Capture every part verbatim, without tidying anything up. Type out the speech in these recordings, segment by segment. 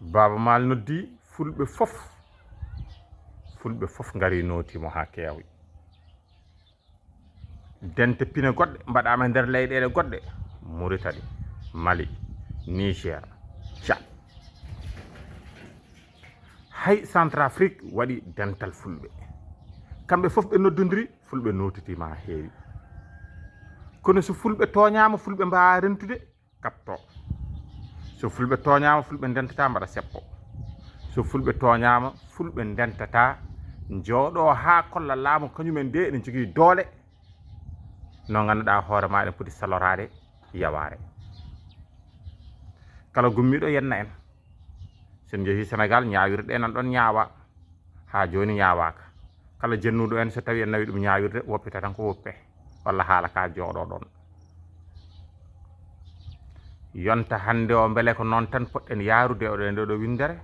Baaba Maal noddi fulɓe fof. Fulɓe fof ngari nooti mo haa keewi. Dente pine goɗɗe mbaɗaama e nder leyɗeele goɗɗe, Muritani, Mali, Niger, Tchad. Hay Centrafrique waɗi dental fulɓe. Kamɓe fof ɓe noddondiri, fulɓe nootitiima haa heewi. Kono so fulɓe tooñaama, fulɓe mbaawaa rentude, kaɓto. So fulɓe tooñaama, fulɓe ndentata mbaɗa seppo. So fulɓe tooñaama, fulɓe ndentata njooɗo haa kolla laamu kañumen de ene jogii doole. No ngannduɗaa hoore maa eɗen poti saloraade yawaare. Kala gummiiɗo yenna en. So en njehii Senegaal, ñaawirɗe nan ɗoon ñaawa. Haa jooni ñaawaaka. Kala jennuɗo en, so tawi en nawi ɗum ñaawirde, woppita tan ko woppe. Walla haala ka jooɗo ɗoon. Yonta hannde o, mbele ko noon tan poɗɗen yaarude oɗo e nde ɗo winndere?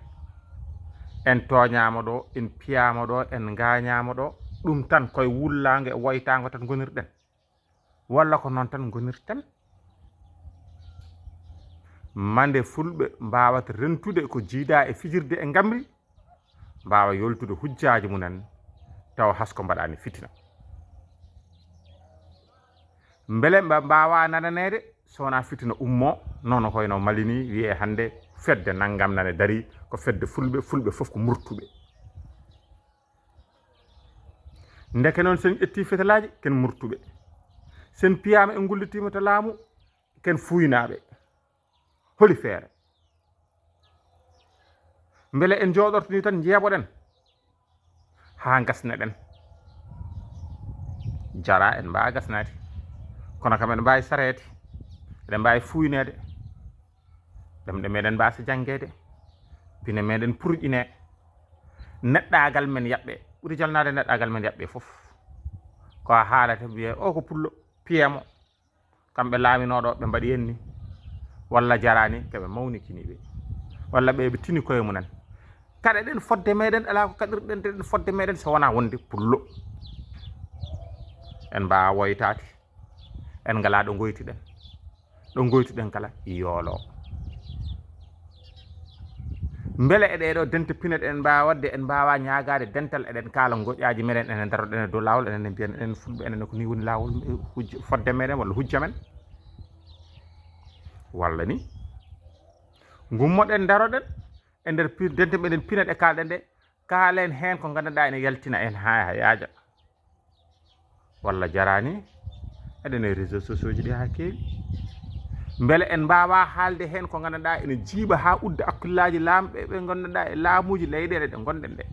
En tooñaama ɗo, en piyaama ɗo, en ngaañaama ɗo. Ɗum tan koye wullaango e woytaango tan ngonirɗen. Walla ko noon tan ngonirten? Mande fulɓe mbaawata rentude ko jiidaa e fijirde e ngamri, mbaawa yoltude hujjaaji mumen, tawa hasko mbaɗaani fitina. Mbele mba-, mbaawaa nananeede, so wonaa fitina ummoo, noon ko wayno Mali nii, wiyee hannde fedde nanngam nane darii, ko fedde fulɓe, fulɓe fof ko murtuɓe. Ndeke noon, so en ƴettii fetalaaji, ken murtuɓe. So en piyaama, en ngullitiima to laamu, ken fuynaaɓe. Holi feere? Mbele en njooɗorto nii tan njeeɓoɗen haa ngasneɗen? Jaraa, en mbaawa gasnaade. Kono kam eɗen mbaawi sareede, eɗen mbaawi fuyneede. Ɗemɗe meɗen mbaasa janngeede, pine meɗen purƴinee. Neɗɗaagal men yaɓɓee, ɓuri jalnaade neɗɗaagal men yaɓɓee fof. Ko a haalata, wiyee o ko pullo, piyee mo. Kamɓe laaminooɗo, ɓe mbaɗi en ni. Walla jaraani, ko ɓe mawnikini ɓe. Walla ɓe, ɓe tini koye mumen. Kaɗeɗen fodde meɗen, alaa ko kaɗirɗen, deɗen fodde meɗen, so wonaa wonde pullo. En mbaawa woytaade. En ngalaa ɗo ngoytiɗen. Ɗo ngoytiɗen kala yoolo. Mbele e ɗee ɗo dente pine ɗen mbaawa waɗde, en mbaawa ñaagaade dental, eɗen kaala ngoƴaaji meɗen, enen daroɗen e dow laawol, enen mbiyen, enen fulɓe, enen ko nii woni laawol, eh, hujja, fodde meɗen walla hujja men? Walla ni? Ngummoɗen, daroɗen e nder pi-, dente meɗen pine ɗe kaalɗen ɗe, kaalen heen ko ngannduɗaa ene yaltina en haa yaaja. Walla jaraani, eɗen e réseaux sociaux ji ɗi haa keewi. Mbele en mbaawaa haalde heen ko ngannduɗaa ene jiiɓa haa udda hakkillaaji laamɓe ɓe ngannduɗaa e laamuuji leyɗeele ɗe ngonɗen ɗe?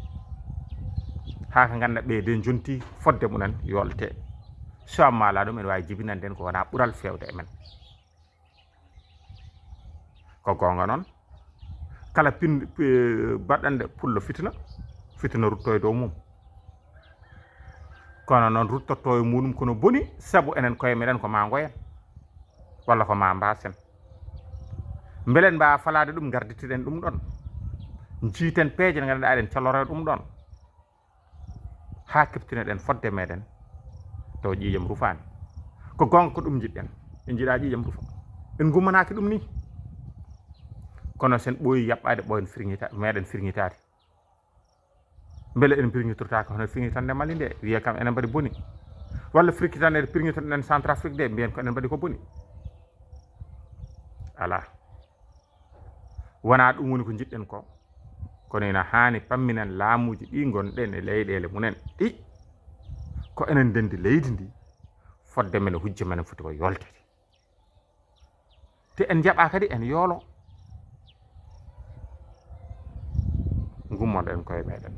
Haa ko ngannduɗaa ɓe de njonti fodde mumen yooltee. So amma alaa ɗum, ene waawi jibinande en ko wonaa ɓural feewde e men. Ko goonga noon, kala pin-, pi-, baɗɗanɗe pullo fitina, fitina rutto e dow mum. Kono noon ruttotto e muɗum kono boni, sabu enen koye meɗen ko maa ngoyen, walla ko maa mbaasen. Mbele en mbaawa falaade ɗum, ngarditiɗen ɗum ɗoon. Njiiten peeje ɗe ngannduɗaa eɗen caloroo ɗum ɗoon. Haa keɓtinoɗen fodde meɗen, taw ƴiiƴam rufaani. Ko goonga, ko ɗum njiɗɗen. En njiɗaa ƴiiƴam rufa. En ngummanaaki ɗum nii. Kono sen ɓooyi yaɓɓaade, ɓooyen firŋita-, meɗen firŋitaade. Mbele en pirŋitortaaka hono firŋitande Mali nde, wiyee kam enen mbaɗi boni? Walla firŋitande pirŋitoɗen Centrafrique nde, mbiyen ko enen mbaɗi ko boni? Alaa. Wonaa ɗum woni ko njiɗɗen ko. Kono ina haani pamminen laamuuji ɗi ngonɗen e leyɗeele mumen ɗi. Ko enen ndenndi leydi ndi. Fodde men e hujja men foti ko yoltede. Te en njaɓaa kadi en yoolo. Ngummoɗen koye meɗen.